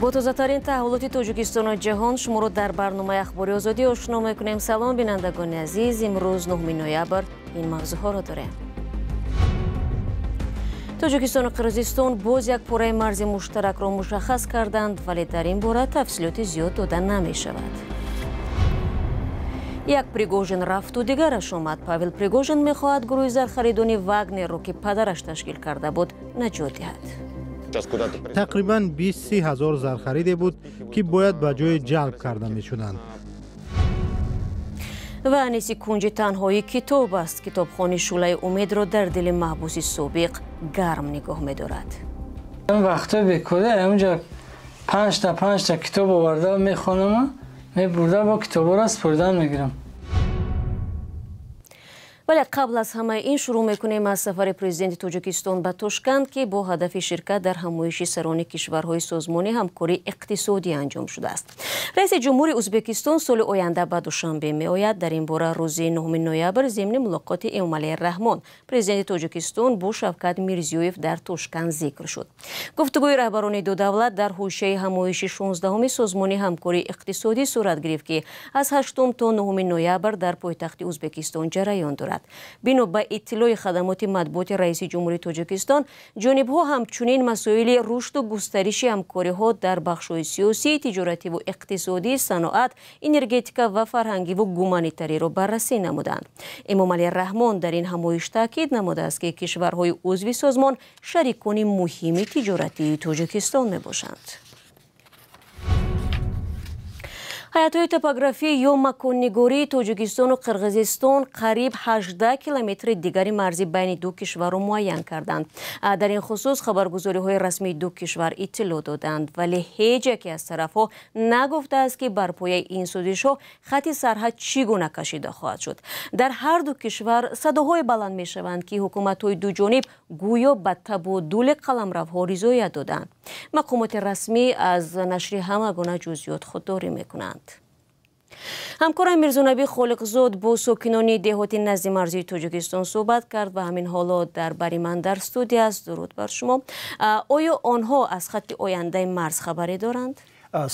Бо тозатарин таҳаввулоти Тоҷикистону ҷаҳон шуморо дар барномаи Ахбори Озодӣ ошно мекунем. Салом, бинандагони азиз. Имрӯз 9 ноябр ин мавзӯъҳоро дорем. Тоҷикистону Қирғизистон боз як пораи марзи муштаракро мушаххас карданд, вале дар ин бора тафсилоти зиёд дода намешавад. Як Пригожин рафту дигараш омад. Павел Пригожин мехоҳад гурӯҳи зархаридони Вагнерро, ки падараш ташкил карда буд, наҷот диҳад. Тақрибан 20-30 ҳазор зархариде буд, ки бояд ба ҷои ҷалб карда мешуданд. Ва аниси кунҷи танҳои китоб аст. Китобхони Шӯлаи Умедро дар дили маҳбуси собиқ гарм нигоҳ медорад. Вақтҳои бекорӣ онҷа панҷта китоб оварда мехонам, мебурда бо китобҳоро супурдан мегирам. Вале қабл аз ҳамаи ин шурӯъ мекунем аз сафари президенти Тоҷикистон ба Тошканд, ки бо ҳадафи ширкат дар ҳамоиши сарони кишварҳои созмони ҳамкории иқтисодӣ анҷом шудааст. Раиси ҷумҳури Ӯзбекистон соли оянда ба Душанбе меояд. Дар ин бора рӯзи 9 ноябр зимни мулоқоти Эмомалӣ Раҳмон, президенти Тоҷикистон, бо Шавкат Мирзиёев дар Тошканд зикр шуд. Гуфтугӯи раҳбарони ду давлат дар ҳошияи ҳамоиши 16-уми созмони ҳамкории иқтисодӣ сурат гирифт, ки аз 8 то 9 ноябр дар пойтахти Ӯзбекистон ҷараён дорад. Бино ба иттилои хадамоти матбуоти раиси ҷумҳури Тоҷикистон, ҷонибҳо ҳамчунин масоили рушду густариши ҳамкориҳо дар бахшҳои сиёсӣ, тиҷоративу иқтисодӣ, саноат, энергетика ва фарҳангиву гуманитариро баррасӣ намуданд. Эмомалӣ Раҳмон дар ин ҳамоиш таъкид намудааст, ки кишварҳои узви созмон шарикони муҳими тиҷоратии Тоҷикистон мебошанд. Ҳайатҳои топографӣ ё маконнигории Тоҷикистону Қирғизистон қариб 18 километри дигари марзи байни ду кишварро муайян карданд. Дар ин хусус хабаргузориҳои расмии ду кишвар иттилоъ доданд, вале ҳеҷ яке аз тарафҳо нагуфтааст, ки бар пояи ин созишҳо хати сарҳад чӣ гуна кашида хоҳад шуд. Дар ҳар ду кишвар садоҳое баланд мешаванд, ки ҳукуматҳои дуҷониб гӯё ба табодули қаламравҳо ризоят доданд. Мақомоти расмӣ аз нашри ҳама гуна ҷузъиёт худдорӣ мекунанд. Ҳамкорам Мирзонабӣ Холиқзод бо сокинони деҳоти назди марзии Тоҷикистон суҳбат кард ва ҳамин ҳоло дар бари ман дар студия аст. Дуруд бар шумо. Оё онҳо аз хатти ояндаи марз хабаре доранд?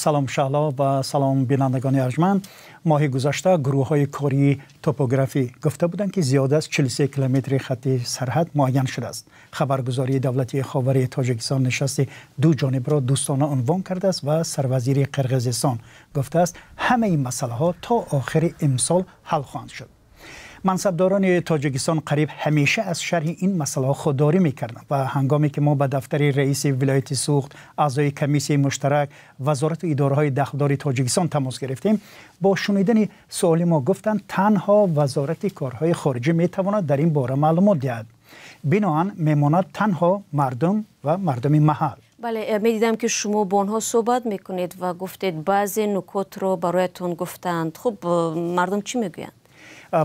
Салом Шаҳло ва салом бинандагони арҷманд. Моҳи гузашта гурӯҳҳои кории топографӣ гуфта буданд, ки зиёда аз 43 километри хатти сарҳад муайян шудааст. Хабаргузории давлатии Ховари Тоҷикистон нишасти ду ҷонибро дӯстона унвон кардааст ва сарвазири Қирғизистон гуфтааст, ҳамаи масъалаҳо то охири имсол ҳал хоҳанд шуд. Мансабдорони Тоҷикистон қариб ҳамеша аз шарҳи ин масъалаҳо худдорӣ мекарданд ва ҳангоме ки мо ба дафтари раиси вилояти Суғд, аъзои комиссияи муштарак, вазорату идораҳои дахлдори Тоҷикистон тамос гирифтем, бо шунидани суоли мо гуфтанд, танҳо вазорати корҳои хориҷӣ метавонад дар ин бора маълумот диҳад. Биноан мемонад танҳо мардум ва мардуми маҳал. Бале, медидам, ки шумо бо онҳо суҳбат мекунед ва гуфтед, баъзе нукотро бароятон гуфтанд. Хуб, мардум чӣ мегӯянд?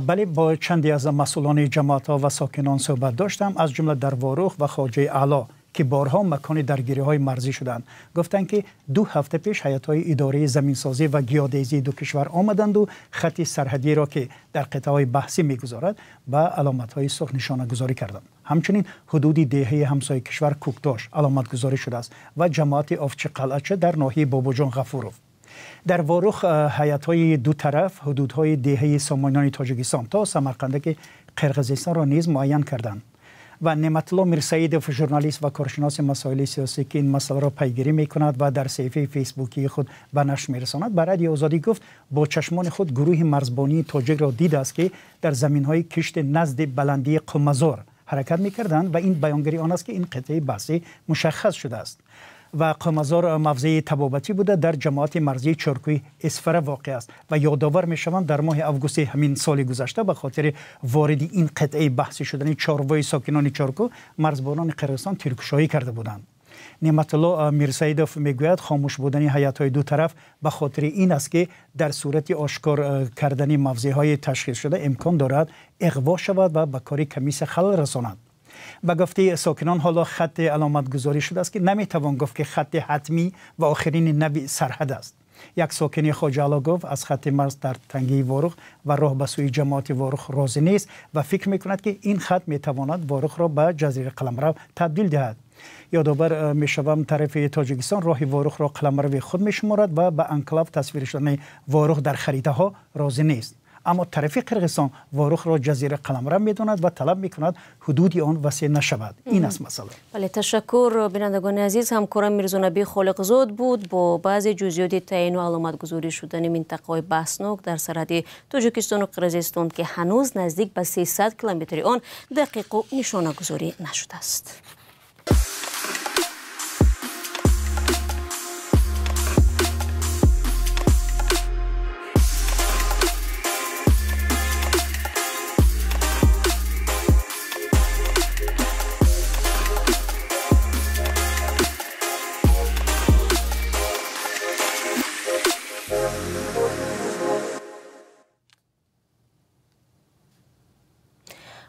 Бале, бо чанде аз масъулони ҷамоатҳо ва сокинон суҳбат доштам, аз ҷумла дар Ворух ва Хоҷаи Аъло, ки борҳо макони даргириҳои марзӣ шуданд. Гуфтанд, ки 2 ҳафта пеш ҳайатҳои идораи заминсозӣ ва геодезии ду кишвар омаданду хати сарҳадиро, ки дар қитъаҳои баҳсӣ мегузорад, ба аломатҳои сурх нишонагузорӣ карданд. Ҳамчунин ҳудуди деҳаи ҳамсояи кишвар Кӯкдош аломатгузорӣ шудааст ва ҷамоати Овчиқалъача дар ноҳияи Бобоҷон Ғафуров. Дар Ворух ҳайатҳои ду тараф ҳудудҳои деҳаи сомониёни Тоҷикистон то Самарқандаки Қирғизистонро низ муайян карданд. Ва Неъматулло Мирсаидов, журналист ва коршиноси масоили сиёсӣ, ки ин масъаларо пайгирӣ мекунад ва дар саҳифаи фейсбукии худ ба нашр мерасонад, ба Радиои Озодӣ гуфт, бо чашмони худ гурӯҳи марзбонии тоҷикро дидааст, ки дар заминҳои кишти назди баландии Қумазор ҳаракат мекарданд ва ин баёнгари он аст, ки ин қитъаи баҳсӣ мушаххас шудааст. Ва Қумазор мавзеи табобатӣ буда, дар ҷамоати марзии Чоркӯи Исфара воқеъ аст ва ёдовар мешаванд, дар моҳи августи ҳамин соли гузашта ба хотири вориди ин қитъаи баҳсӣ шудани чорвои сокинони Чоркӯ марзбонони Қирғизистон тиркушоӣ карда буданд. Неъматулло Мирсаидов мегӯяд, хомӯш будани ҳайатҳои ду тараф ба хотири ин аст, ки дар сурати ошкор кардани мавзеъҳои ташхисшуда имкон дорад иғво шавад ва ба кори комиссия халал расонад. Ба гуфтаи сокинон, ҳоло хатти аломатгузорӣ шудааст, ки наметавон гуфт, ки хатти ҳатмӣ ва охирини нави сарҳад аст. Як сокини Хоҷа Аъло гуфт, аз хатти марз дар тангии Ворух ва роҳ ба сӯи ҷамоати Ворух розӣ нест ва фикр мекунад, ки ин хат метавонад Ворухро ба ҷазираи қаламрав табдил диҳад. Ёдовар мешавам, тарафи Тоҷикистон роҳи Ворух ро қаламрави худ мешуморад ва ба анклав тасвир шудани Ворух дар харитаҳо розӣ нест. Аммо тарафи Қирғизистон Ворухро ҷазира қаламрав медонад ва талаб мекунад ҳудуди он васеъ нашавад. Ин аст масъала. Бале, ташаккур бинандагони азиз. Ҳамкорам Мирзонаби Холиқзод буд бо баъзе ҷузъиёти таъину аломатгузорӣ шудани минтақаҳои баҳснок дар сарҳади Тоҷикистону Қирғизистон, ки ҳанӯз наздик ба 300 километри он дақиқу нишонагузорӣ нашудааст.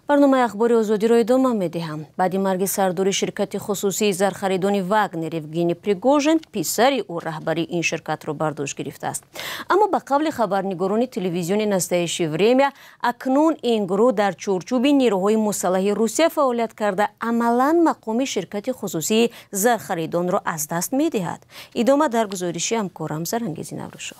Барномаи ахбори озодиро идома медиҳам. Баъди марги сардори ширкати хусусии зархаридони Вагнер Евгений Пригожин, писари ӯ раҳбари ин ширкатро бар дӯш гирифтааст. Аммо ба қавли хабарнигорони телевизиони Настоящее время, акнун ин гурӯҳ дар чорчӯби нерӯҳои мусаллаҳи Русия фаъолият карда, амалан мақоми ширкати хусусии зархаридонро аз даст медиҳад. Идома дар гузориши ҳамкорам Зарангези Наврӯшо.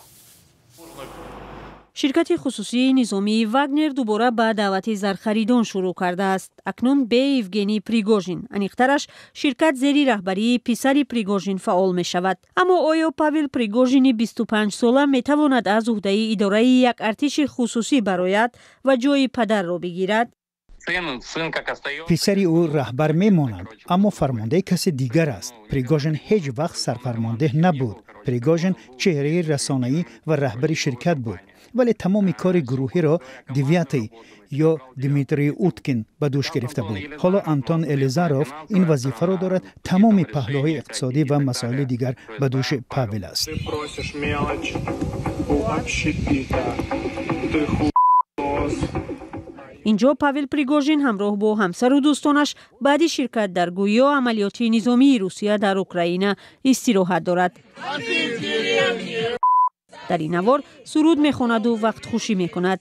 Ширкати хусусии низомии Вагнер дубора ба даъвати зархаридон шурӯъ кардааст. Акнун бе Евгений Пригожин. Аниқтараш, ширкат зери раҳбарии писари Пригожин фаъол мешавад. Аммо оё Павел Пригожини 25-сола метавонад аз уҳдаи идораи як артиши хусусӣ барояд ва ҷои падарро бигирад? Писари ӯ раҳбар мемонад, аммо фармондаи каси дигар аст. Пригожин ҳеҷ вақт сарфармондеҳ набуд. Пригожин чеҳраи расонаӣ ва раҳбари ширкат буд, вале тамоми кори гурӯҳиро Девятый ё Дмитрий Уткин ба дӯш гирифта буд. Ҳоло Антон Елизаров ин вазифаро дорад. Тамоми паҳлӯҳои иқтисодӣ ва масоили дигар ба дӯши Павел аст. Инҷо Павел Пригожин ҳамроҳ бо ҳамсару дӯстонаш баъди ширкат дар гӯё амалиёти низомии Русия дар Украина истироҳат дорад. Дар ин навор суруд мехонаду вақтхушӣ мекунад.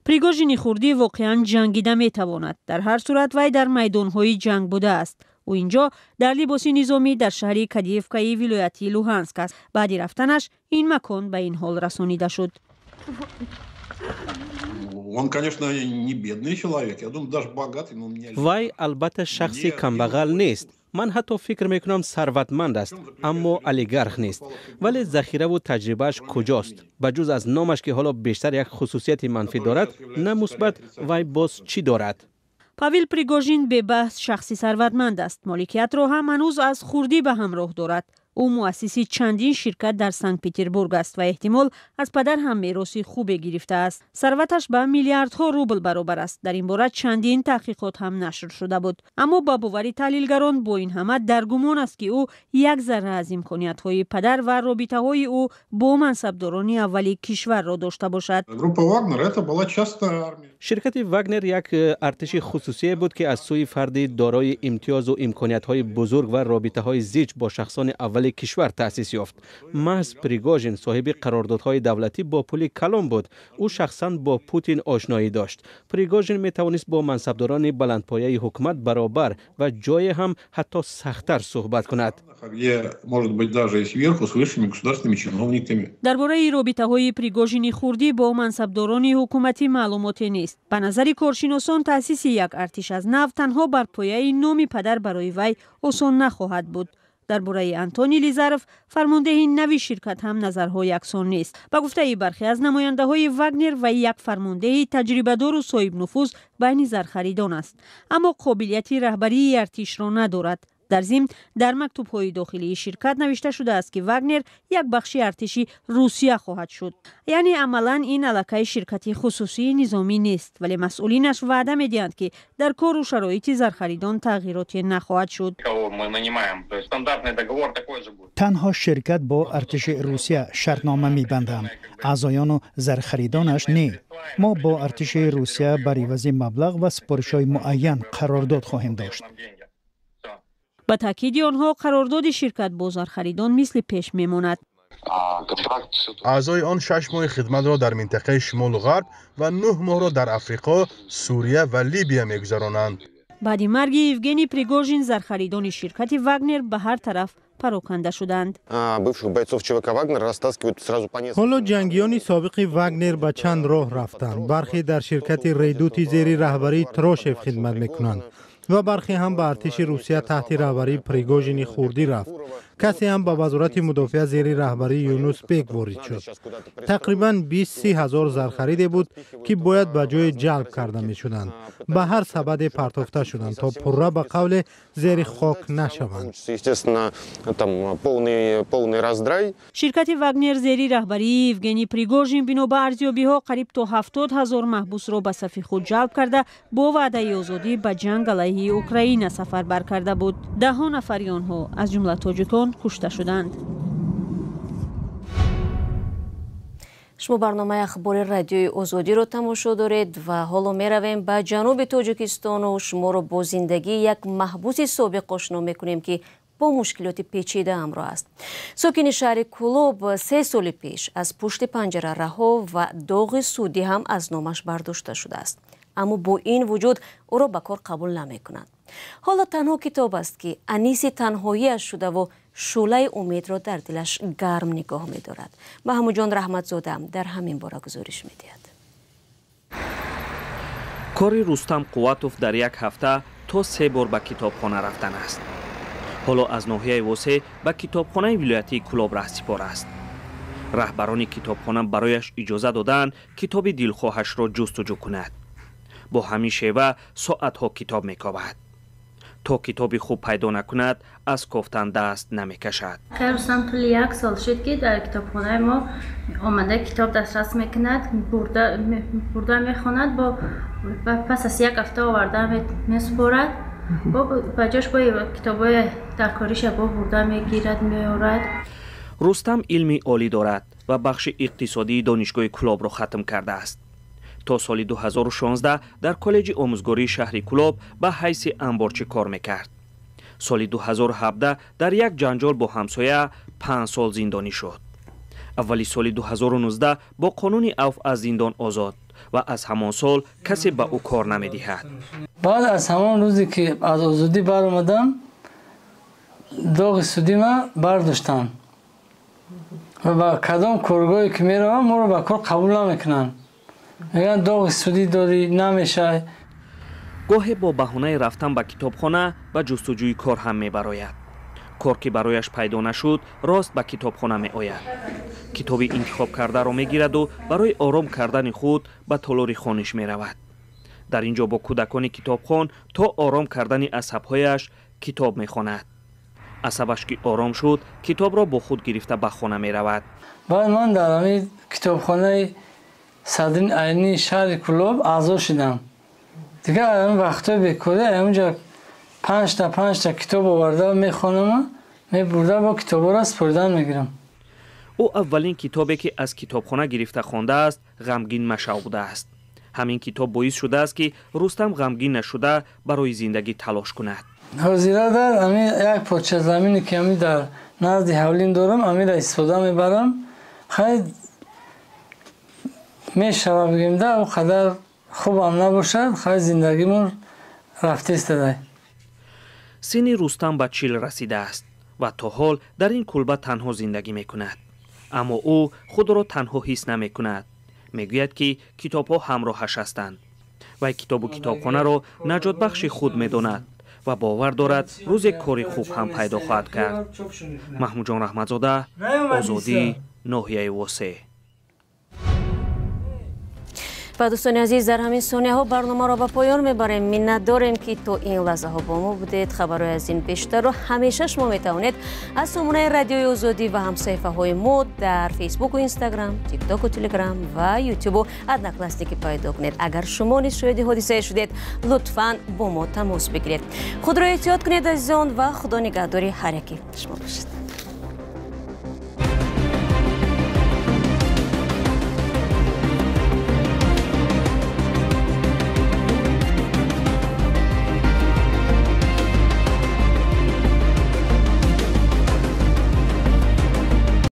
Пригожини хурдӣ воқеан ҷангида метавонад. Дар ҳар сурат вай дар майдонҳои ҷанг будааст. Ӯ инҷо дар либоси низомӣ дар шаҳри Кадиевкаи вилояти Луҳанск аст. Баъди рафтанаш ин макон ба ин ҳол расонида шуд. Он, конечно, не бедный человек, я думаю, даже богатый, но мне... Вай албатта шахси камбағал нест. Ман ҳатто фикр мекунам сарватманд аст, аммо олигарх нест. Вале захираву таҷрибааш куҷост? Ба ҷуз аз номаш, ки ҳоло бештар як хусусияти манфӣ дорад, на мусбат, вай боз чӣ дорад? Павел Пригожин бебаҳс шахси сарватманд аст. Моликиятро ҳам ҳанӯз аз хурдӣ ба ҳамроҳ дорад. Ӯ муассиси чандин ширкат дар Санкт-Петербург аст ва эҳтимол аз падар ҳам мероси хубе гирифтааст. Сарваташ ба миллиардҳо рубл баробар аст. Дар ин бора чандин таҳқиқот ҳам нашр шуда буд. Аммо ба бовари таҳлилгарон бо ин ҳама дар гумон аст, ки ӯ як зарра аз имкониятҳои падар ва робитаҳои ӯ бо мансабдорони аввали кишварро дошта бошад. Группа Вагнер это была частная армия. Ширкати Вагнер як артиши хусусие буд, ки аз сӯи фарди дорои имтиёзу имкониятҳои бузург ва робитаҳои зич бо шахсони аввали кишвар таъсис ёфт. Маҳз Пригожин соҳиби қарордодҳои давлатӣ бо пули калон буд. Ӯ шахсан бо Путин ошноӣ дошт. Пригожин метавонист бо мансабдорони баландпояи ҳукумат баробар ва ҷое ҳам ҳатто сахттар суҳбат кунад. Дар бораи робитаҳои Пригожини хурдӣ бо мансабдорони ҳукуматӣ маълумоте нест. Ба назари коршиносон, таъсиси як артиш аз нав танҳо бар пояи номи падар барои вай осон нахоҳад буд. Дар бораи Антон Елизаров, фармондеҳи нави ширкат, ҳам назарҳо яксон нест. Ба гуфтаи бархе аз намояндаҳои Вагнер, вай як фармондеҳи таҷрибадору соҳибнуфуз байни зархаридон аст, аммо қобилияти раҳбарии артишро надорад. Дар зимн, дар мактубҳои дохилии ширкат навишта шудааст, ки Вагнер як бахши артиши Русия хоҳад шуд. Яъне амалан ин аллакай ширкати хусусии низомӣ нест, вале масъулинаш ваъда медиҳанд, ки дар кору шароити зархаридон тағйироте нахоҳад шуд. Танҳо ширкат бо артиши Русия шартнома мебандам, аъзоёну зархаридонаш не. Мо бо артиши Русия бар ивази маблағ ва супоришҳои муайян қарордод хоҳем дошт. Ба таъкиди онҳо, қарордоди ширкат бо зархаридон мисли пеш мемонад. Аъзои он 6 моҳи хидматро дар минтақаи шимолу ғарб ва 9 моҳро дар Африқо, Сурия ва Либия мегузаронанд. Баъди марги Евгений Пригожин зархаридони ширкати Вагнер ба ҳар тараф пароканда шуданд. Ҳоло ҷангиёни собиқи Вагнер ба чанд роҳ рафтанд. Бархе дар ширкати Редути зери раҳбарии Трошев хидмат мекунанд ва бархе ҳам ба артиши Русия таҳти раҳбарии Пригожини хурдӣ рафт. Касе ҳам ба вазорати мудофиа зери раҳбарии Юнус Бек ворид шуд. Тақрибан 20-30 ҳазор зархариде буд, ки бояд ба ҷои ҷалб карда мешуданд. Ба ҳар сабаде партофта шуданд, то пурра ба қавле зери хок нашаванд. Ширкати Вагнер зери раҳбарии Евгений Пригожин бино ба арзёбиҳо қариб то 70 ҳазор маҳбусро ба сафи худ ҷалб карда, бо ваъдаи озодӣ ба ҷанг алайҳи Украина сафарбар карда буд. Даҳҳо нафари онҳо, аз ҷумла тоҷикон, кушта шуданд. Шумо барномаи ахбори радиои Озодиро тамошо доред ва ҳоло меравем ба ҷануби Тоҷикистону шуморо бо зиндагии як маҳбуси собиқ ошно мекунем, ки бо мушкилоти печида ҳамроҳ аст. Сокини шаҳри Кулоб 3 соли пеш аз пушти панҷара раҳо ва доғи судӣ ҳам аз номаш бардошта шудааст. Аммо бо ин вуҷуд ӯро ба кор қабул намекунанд. Ҳоло танҳо китоб аст, ки аниси танҳоиаш шудаву шӯълаи умедро дар дилаш гарм нигоҳ медорад. Маҳмудҷон Раҳматзода дар ҳамин бора гузориш медиҳад. Кори Рустам Қувватов дар як ҳафта то 3 бор ба китобхона рафтан аст. Ҳоло аз ноҳияи Восе ба китобхонаи вилоятии Кулоб раҳсипор аст. Раҳбарони китобхона барояш иҷоза додаанд китоби дилхоҳашро ҷустуҷӯ кунад. Бо ҳамин шева соатҳо китоб мекобад. То китоби хуб пайдо накунад, аз кофтан даст намекашад. Рустам тӯли як сол шуд, ки дар китобхонаи мо омада китоб дастрас мекунад, бурда мехонад, пас аз як ҳафта оварда месупорад, ба ҷош бо китобҳои даркориша бо бурда мегирад, меорад. Рустам илми олӣ дорад ва бахши иқтисодии донишгоҳи Кулобро хатм кардааст. То соли 2016 дар коллеҷи омӯзгории шаҳри Кулоб ба ҳайси анборчӣ кор мекард. Соли 2017 дар як ҷанҷол бо ҳамсоя 5 сол зиндонӣ шуд. Аввали соли 2019 бо қонуни авф аз зиндон озод ва аз ҳамон сол касе ба ӯ кор намедиҳад. Баъд аз ҳамон рӯзе ки аз озодӣ баромадам, доғи судима бардоштам ва ба кадом коргоҳе ки меравам, моро ба кор қабул намекунанд. Мегӯянд доғи судӣ дорӣ, намешай. Гоҳе бо баҳонаи рафтан ба китобхона ба ҷустуҷӯи кор ҳам мебарояд. Кор ки барояш пайдо нашуд, рост ба китобхона меояд. Китоби интихобкардаро мегираду барои ором кардани худ ба толори хониш меравад. Дар ин ҷо бо кӯдакони китобхон то ором кардани асабҳояш китоб мехонад. Асабаш ки ором шуд, китобро бо худ гирифта ба хона меравад. Баъд ман дар ҳамин китобхонаи Садрин Айнии шаҳри Кулоб аъзо шудам. Дигар ҳамин вақтҳои бекорӣ ҳаминҷо панҷта китоб оварда мехонам, мебурда бо китобҳоро супоридан мегирам. Ӯ аввалин китобе ки аз китобхона гирифта хондааст, ғамгин машав будааст. Ҳамин китоб боис шудааст, ки Рустам ғамгин нашуда барои зиндагӣ талош кунад. Ҳозира дар ҳамин як порча замине ки ҳамин дар назди ҳавлим дорам, ҳаминро истифода мебарам. Хайр, мешава бигем да, он қадар хубам набошад, хайр, зиндагимон рафтаистодай. Синни Рустам ба 40 расидааст ва то ҳол дар ин кулба танҳо зиндагӣ мекунад. Аммо ӯ худро танҳо ҳис намекунад. Мегӯяд, ки китобҳо ҳамроҳаш ҳастанд. Вай китобу китобхонаро наҷотбахши худ медонад ва бовар дорад, рӯзе кори хуб ҳам пайдо хоҳад кард. Маҳмудҷон Раҳматзода, Озодӣ, ноҳияи Восе. Ва дӯстони азиз, дар ҳамин сонияҳо барномаро ба поён мебарем. Миннат дорем, ки то ин лаҳзаҳо бо мо будед. Хабарҳои аз ин бештарро ҳамеша шумо метавонед аз сомонаи радиои Озодӣ ва ҳамсаҳифаҳои мо дар Фейсбуку Инстаграм, Тиктоку Телеграм ва Ютубу Одноклассники пайдо кунед. Агар шумо низ шоҳиди ҳодисае шудед, лутфан бо мо тамос бигиред. Худро эҳтиёт кунед, азизон, ва худо нигаҳдори ҳар яке шумо бошад.